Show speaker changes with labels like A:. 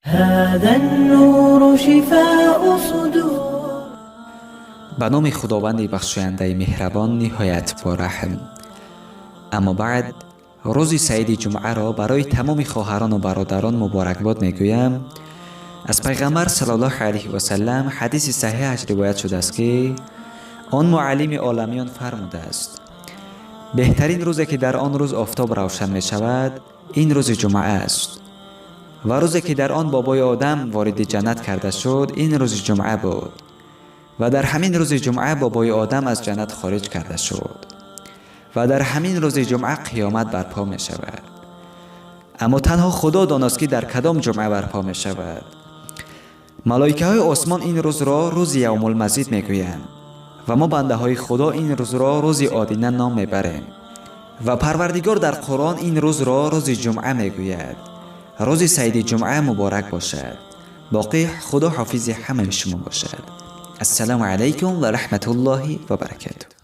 A: هذا النور شفاء صدور.
B: Ба номи Худованди бахшояндаи меҳрабон, ниҳоят бораҳм. Аммо баъд, рӯзи саиди ҷумъаро барои тамоми хоҳарону бародарон муборакбод мегӯям. Аз Пайғамбар саллаллоҳу алайҳи васалам ҳадиси саҳиҳаш ривоят шудааст, ки он муаллими оламиён фармудааст: «Беҳтарин рӯзе, ки дар он рӯз офтоб равшан мешавад, ин рӯзи ҷумъа аст ва рӯзе, ки дар он бобои Одам вориди ҷаннат карда шуд, ин рӯзи ҷумъа буд ва дар ҳамин рӯзи ҷумъа бобои Одам аз ҷаннат хориҷ карда шуд ва дар ҳамин рӯзи ҷумъа қиёмат барпо мешавад. Аммо танҳо Худо доност, ки дар кадом ҷумъа барпо мешавад. Малоикаҳои осмон ин рӯзро рӯзи Явмулмазид мегӯянд ва мо, бандаҳои Худо, ин рӯзро рӯзи Одина ном мебарем ва Парвардигор дар Қуръон ин рӯзро рӯзи ҷумъа мегӯяд. Рӯзи саиди ҷумъа муборак бошад. Боқӣ Худо ҳофизи ҳамаи шумо бошад. Ассалому алайкум ва раҳматуллоҳи ва баракатуҳ».